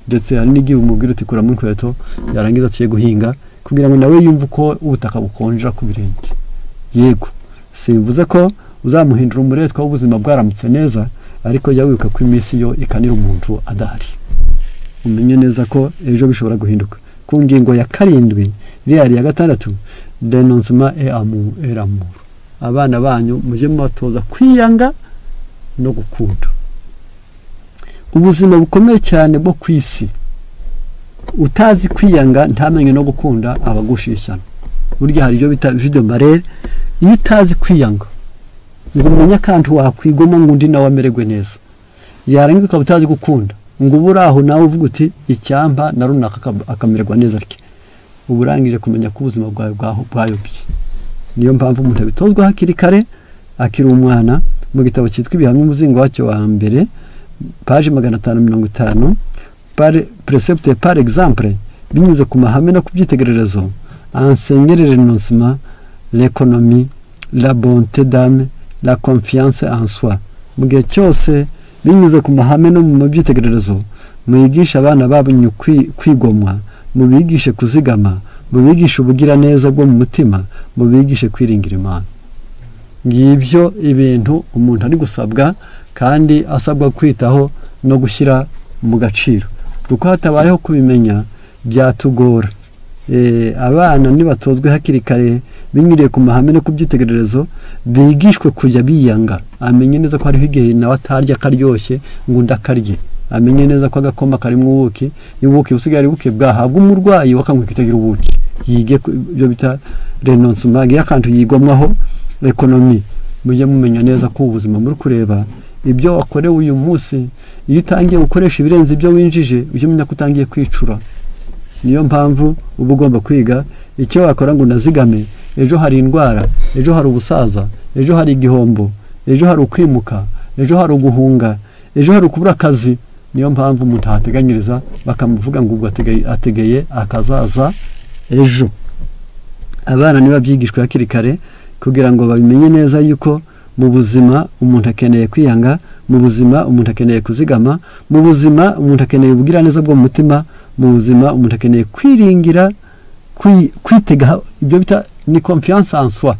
Ndetse hari n'igihe umubwira uti kuramo inkweto, yarangiza atiye guhinga kugira ngo nawe yumve uko ubutaka bukonja ku birenge. Yego, simvuze ko uzamuhindura umuretwa w'ubuzima bwaramutse neza, ariko jya wibuka ko iminsi yo ikanira umuntu adahari. Umenye neza ko ejo bishobora guhinduka. Ku ngingo ya 7 iriya ya 6, renoncement et amour et l'amour. Abana banyu mujye mubatoza kwiyanga no gukunda. Ubuzima bukomeye cyane bwo ku isi, utazi kwiyanga ntamenye no gukunda abagushishana. Burya hari ibyo bita vie de malheur. Iyo utazi kwiyanga ngo umenye akantu wakwigoma ngo undi nawe amererwe neza, yarangiza ukaba utazi gukunda ngo ubure aho nawe uvuga uti icyampa na runaka akamererwa neza atya, uba urangije kumenya ko ubuzima bwawe bwayobye. Niyo mpamvu umuntu abitozwa hakiri kare akiri umwana. Mu gitabo cyitwa Ibihamya umuzingo wacyo wa mbere, page 550, par précepte par exemple, binyuze ku mahame no kubyitegererezo, enseigner le renoncement, l'économie, la bonté d'âme, la confiance en soi. Mu gihe cyose binyuze ku mahame no mu byitegererezo, mwigisha abana banyu kwigomwa, mubigishe kuzigama, mubigishe ubugiraneza bwo mu mutima, mubigishe kwiringira Imana. Ngibyo ibintu umuntu ari gusabwa kandi asabwa kwitaho no gushyira mu gaciro. Kuko hatabayeho kubimenya byatugora. Abana nibatozwe hakiri kare binyuriye ku mahame no kubyitegererezo, bigishwe kujya biyanga, amenye neza ko hariho igihe nawe atarya akaryoshye ngo undi akarye, amenye neza ko agakoma karimo ubuki, ubuki busigaye ari buke bwahabwa umurwayi wakanywa kitagira ubuki, yige ibyo bita renoncement, agira akantu yigomwaho. Ekonomi, mujye mumenya neza ko ubuzima muri kureba ibyo wakorewe uyu munsi, iyo utangiye gukoresha ibirenze ibyo winjije, ujye umenya ko utangiye kwicura. Niyo mpamvu uba ugomba kwiga icyo wakora ngo unazigame. Ejo hari indwara, ejo hari ubusaza, ejo hari igihombo, ejo hari ukwimuka, ejo hari uguhunga, ejo hari ukubura akazi. Niyo mpamvu umuntu ahateganyiriza bakamuvuga ngo ubwo ategeye akazaza ejo. Abana niba byigishwe hakiri kare kugira ngo babimenye neza yuko mu buzima umuntu akeneye kwiyanga, mu buzima umuntu akeneye kuzigama, mu buzima umuntu akeneye ubugiraneza bwo mu mutima, mu buzima umuntu akeneye kwiringira, kwitega, ibyo bita ni confiance en soi,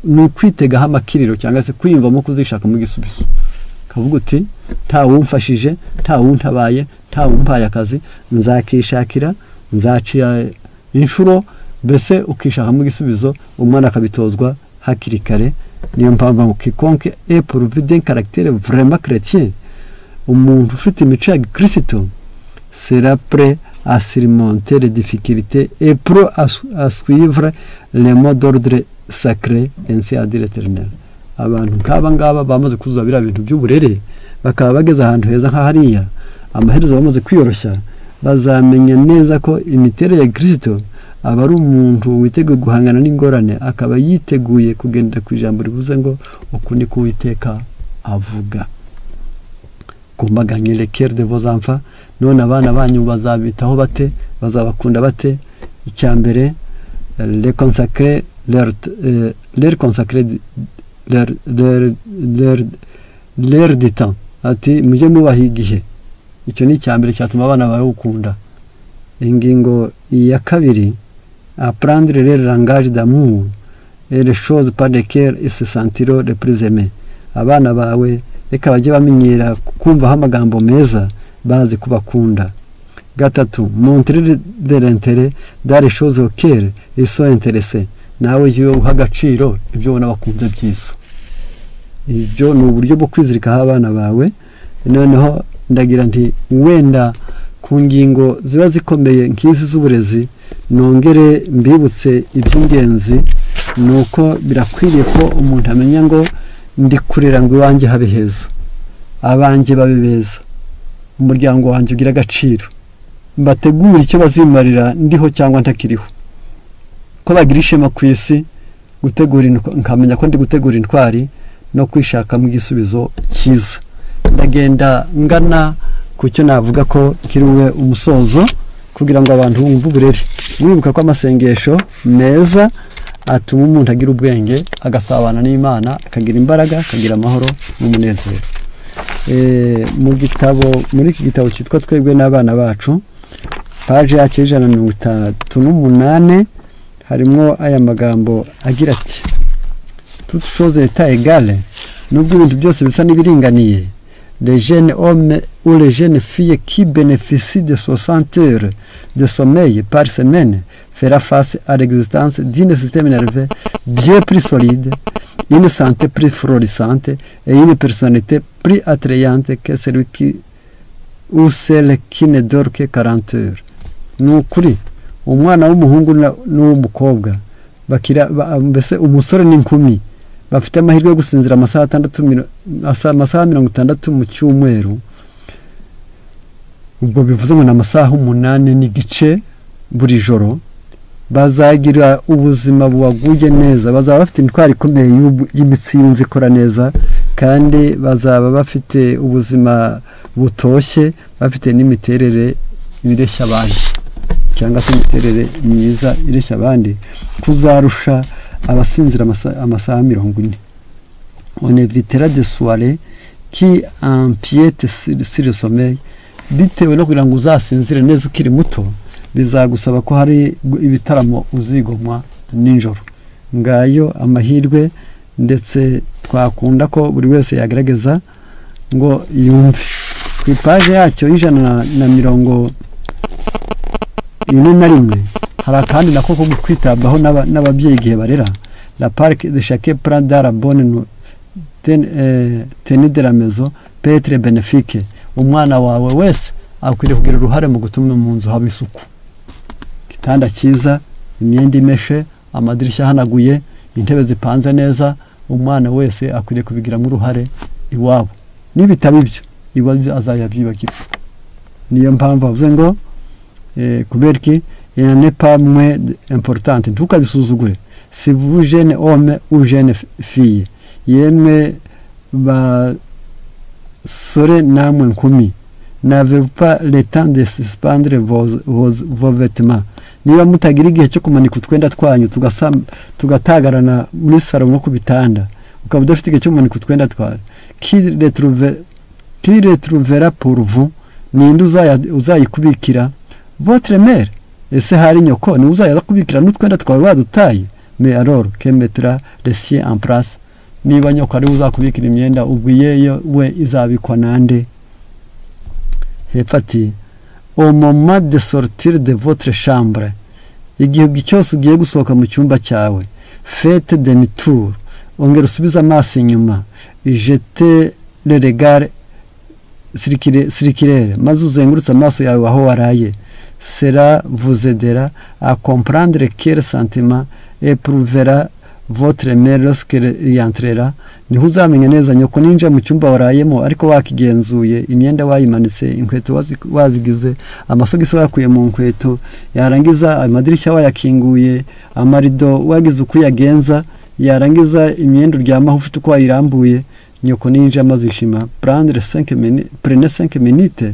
ni ukwitegaho amakiriro cyangwa se kwiyumvamo kuzishaka mu gisubizo. Kavuga uti nta wumfashije, nta wuntabaye, nta wumpaye akazi, nzakishakira, nzaciya inshuro, mbese ukishakamo igisubizo. Umwana akabitozwa hakiri kare. Niyo mpamvu ngo quiconque est pourvu d'un caractère vraiment chrétien, umuntu ufite imico ya gikristo, sera prêt à surmonter les difficultés et prêt à suivre les mots d'ordre sacré ainsi a dit l'Éternel. Abantu nk'aba ngaba bamaze kuzuza biriya bintu by'uburere, bakaba bageze ahantu heza nka hariya, amaherezo bamaze kwiyoroshya, bazamenya neza ko imiterere ya Kristo aba ari umuntu witeguye guhangana n'ingorane, akaba yiteguye kugendera ku ijambo rivuze ngo uku ni ko Uwiteka avuga. Kumbaganye le cœur de vos enfants. None abana banyu bazabitaho bate? Bazabakunda bate? Icya mbere, les consacrer leur leur consacrer leur leur leur leur du temps. Ati mujye mubaha igihe. Icyo ni icya mbere cyatuma abana bawe gukunda. Ingingo ya kabiri, apprendre leur langage d'amour et les choses par lesquelles ils se sentiront les plus aimés. Abana bawe reka bajye bamenyera kumvaho amagambo meza, bazi kubakunda. Gatatu, montrer de l'intérêt dans les choses auxquelles ils sont intéressés. Nawe iyo uha agaciro ibyo ubona bakunze byiza. Ibyo ni uburyo bwo kwizirikaho abana bawe. Noneho ndagira nti wenda ku ngingo ziba zikomeye nk'izi z'uburezi, nongere mbibutse iby'ingenzi. Ni uko birakwiriye ko umuntu amenya ngo ndi kurera ngo iwanjye habe heza, abanjye babe beza, umuryango wanjye ugira agaciro, mbategure icyo bazimarira ndiho cyangwa ntakiriho, ko bagira ishema ku isi, gutegura nkamenya ko ndi gutegura intwari no kwishakamo igisubizo cyiza. Ndagenda ngana ku cyo navuga ko kiriwe umusozo, kugira ngo abantu bumve uburere. Wibuka ko amasengesho meza atuma umuntu agira ubwenge, agasabana n'Imana, akagira imbaraga, akagira amahoro n'umunezero. Mu gitabo, muri iki gitabo cyitwa Twebwe n'abana bacu, paje yacyo 168, harimo aya magambo agira ati: toute chose est égale, nubwo ibintu byose bisa n'ibiringaniye, les jeunes hommes ou les jeunes filles qui bénéficient de 60 heures de sommeil par semaine fera face à l'existence d'un système nerveux bien plus solide, une santé plus florissante et une personnalité plus attrayante que celui qui ou celle qui ne dort que 40 heures. Ni ukuri umwana w'umuhungu n'uw'umukobwa bakira, mbese umusore n'inkumi bafite amahirwe yo gusinzira amasaha atandatu, amasaha 60 mu cyumweru, ubwo bivuze ngo ni amasaha 8.5 buri joro, bazagira ubuzima bubaguye neza, bazaba bafite indwara ikomeye y'imitsi yumva ikora neza, kandi bazaba bafite ubuzima butoshye, bafite n'imiterere ireshya abandi, cyangwa se imiterere myiza ireshya abandi, kuzarusha abasinzira amasaha 40. On évitera des soirées qui empiètent sur le sommeil. Bitewe no kugira ngo uzasinzire neza ukiri muto, bizagusaba ko hari ibitaramo uzigomwa nijoro. Ngayo amahirwe, ndetse twakunda ko buri wese yagerageza ngo yumve. Ku ipaje yacyo 141 hari akandi nako ko kwitabwaho n'ababyeyi igihe barera. La part de chacun prend dans la bonne tenue de la maison peut être bénéfique. Umwana wawe wese akwiriye kugira uruhare mu gutuma mu nzu haba isuku, igitanda cyiza, imyenda imeshe, amadirishya ahanaguye, intebe zipanze neza. Umwana wese akwiriye kubigiramo uruhare iwabo. Nibitaba ibyo, iwabo azayabyibagirwa. Niyo mpamvu bavuze ngo kubera iki il n'est pas moins importante, ntukabisuzugure. Si vous jeune homme ou jeune fille, yemwe basore namwe nkumi, n'avez pas le temps de suspendre vos vêtements. Niba mutagira igihe cyo kumanika utwenda twanyu tugatagarana muri salo no ku bitanda, ukaba udafite igihe cyo kumanika utwenda twawe, qui retrouvera pour vous, ninde uzayikubikira? Votre mère. Ese hari nyoko ni uzayaza kubikira n'utwenda twawe wadutaye? Mais alors que mettra les siens en place? Niba nyoko ari uzakubikira imyenda, ubwo iyeyo we izabikwa nande? Hepfo ati: au moment de sortir de votre chambre, igihe cyose ugiye gusohoka mu cyumba cyawe, faites demi-tour, ongera usubize amaso inyuma, jetez le regard circulaire, maze uzengurutse amaso yawe aho waraye. Cela vous aidera à comprendre quel sentiment éprouvera votre mère lorsqu'elle y entrera. Niho uzamenya neza nyoko ninja mu cyumba warayemo, ariko wakigenzuye, imyenda wayimanitse, inkweto wazigize, amasogisi wayakuye mu nkweto, yarangiza amadirishya wayakinguye, amarido wagize uko uyagenza, yarangiza imyenda uryamaho ufite uko wayirambuye, nyoko ninja maze ishima. Prendre 5 minutes, prenez 5 minutes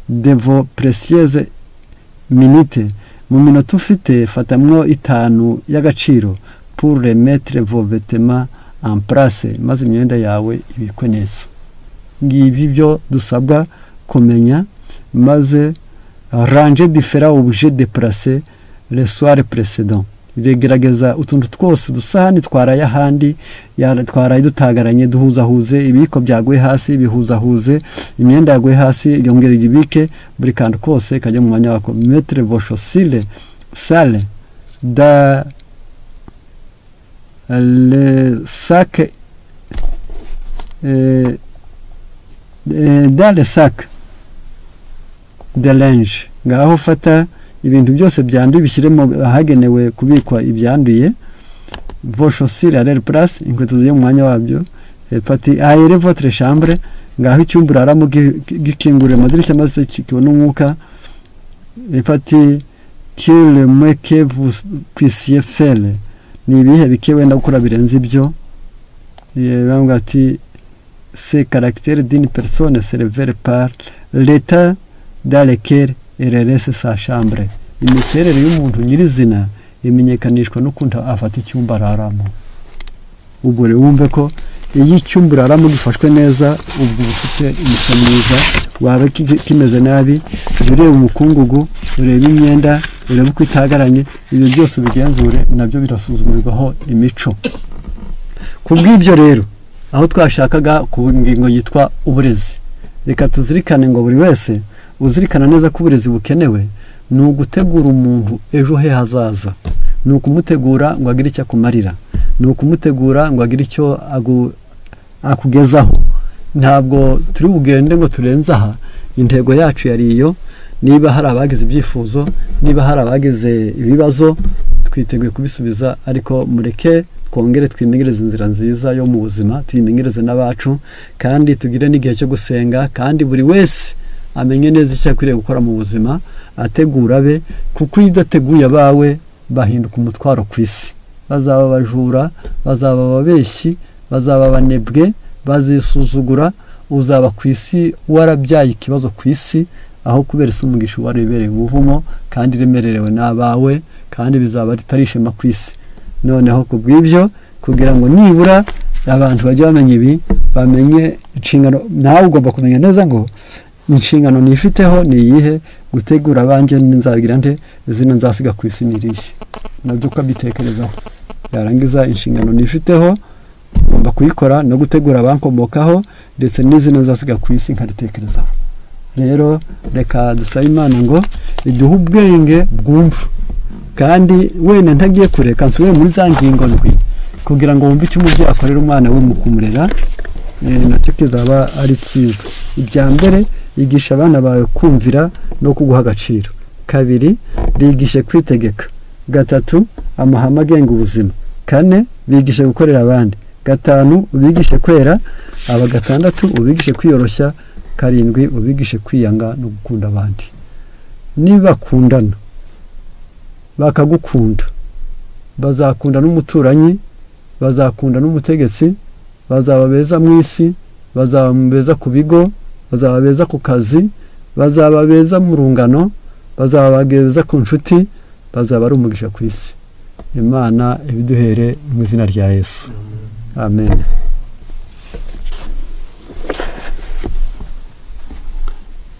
de vos précieuses minutes, mu minota ufite fatamwo 5 y'agaciro, pour remettre vos vêtements en place, maze imyenda yawe ibikwe neza. Ngibi byo dusabwa kumenya, maze ranger différents objets déplacés le soir précédent. Gerageza utuntu twose, udusahani twaraye ahandi, twaraye dutagaranye, duhuzahuze, ibiyiko byaguye hasi bihuzahuze, imyenda yaguye hasi yongera ibike, buri kantu kose kajya mu mwanya wako. Mettre vos chaussures sales dans le sac, dans le sac de linge. Ngaho fata ibintu byose byanduye bishyire mu ahagenewe kubikwa ibyanduye. Vos chaussures à leur place, inkweto ziri mu mwanya wabyo. Pati aérez votre chambre, ngaho icyumba uraramo gikingure amadirishya maze kibone umwuka. Pati que le moins que vous puissiez faire, ni ibihe bike wenda gukora birenze ibyo. Baravuga ati ce caractère d'une personne se révèle par l'état dans lequel elle laisse sa chambre. Imiterere y'umuntu nyirizina imenyekanishwa n'ukuntu afata icyumba araramo. Ubwo rero wumve ko iyo icyumba uraramo gifashwe neza, ubwo uba ufite imico myiza. Waba kimeze nabi, jya ureba umukungugu, urebe imyenda, urebe uko itagaranye, ibyo byose ubigenzure, nabyo birasuzumirwaho imico. Ku bw'ibyo rero, aho twashakaga ku ngingo yitwa uburezi, reka tuzirikane ngo buri wese uzirikana neza ko uburezi bukenewe ni ugutegura umuntu ejo he hazaza, ni ukumutegura ngo agire icyo akumarira, ni ukumutegura ngo agire icyo akugezaho. Ntabwo turi bugende ngo turenze aha, intego yacu yari iyo. Niba hari abagize ibyifuzo, niba hari abagize ibibazo, twiteguye kubisubiza, ariko mureke twongere twimenyereze inzira nziza yo mu buzima, tuyimenyereze n'abacu, kandi tugire n'igihe cyo gusenga, kandi buri wese amenye neza icyo akwiriye gukora mu buzima, ategura abe, kuko iyo udateguye abawe bahinduka umutwaro ku isi. Bazaba abajura, bazaba ababeshyi, bazaba abanebwe, bazisuzugura. Uzaba ku isi warabyaye ikibazo ku isi, aho kubera isi umugisha waribereye umuvumo, kandi iremererewe n'abawe, kandi bizaba ritari ishema ku isi. Noneho ku bw'ibyo, kugira ngo nibura abantu bajye bamenya ibi, bamenye inshingano. Nawe ugomba kumenya neza ngo inshingano nifiteho ni iyihe, gutegura abanjye nzabigira nte, izina nzasiga ku isi ni irihe, nabyo ukabitekerezaho. Yarangiza inshingano nifiteho ngomba kuyikora no gutegura abankomokaho, ndetse n'izina nzasiga ku isi nkaritekerezaho. Rero reka dusabe Imana ngo iduhe ubwenge bwumva, kandi wenda ntagiye kure, kansubire muri za ngingo ndwi kugira ngo wumve icyo umubyeyi akorera umwana we mu kumurera, nacyo kizaba ari cyiza. Ibya mbere, yigisha abana bawe kumvira no kuguha agaciro. Kabiri, bigishe kwitegeka. Gatatu, amahame agenga ubuzima. Kane, bigishe gukorera abandi. Gatanu, ubigishe kwera. Aba gatandatu, ubigishe kwiyoroshya. Karindwi, ubigishe kwiyanga no gukunda abandi. Nibakundana bakagukunda, bazakunda n'umuturanyi, bazakunda n'umutegetsi, bazaba beza mu isi, bazaba beza ku bigo, bazaba beza ku kazi, bazaba beza mu rungano, bazaba beza ku nshuti, bazaba ari umugisha ku isi. Imana ibiduhere mu izina rya Yesu. Amen.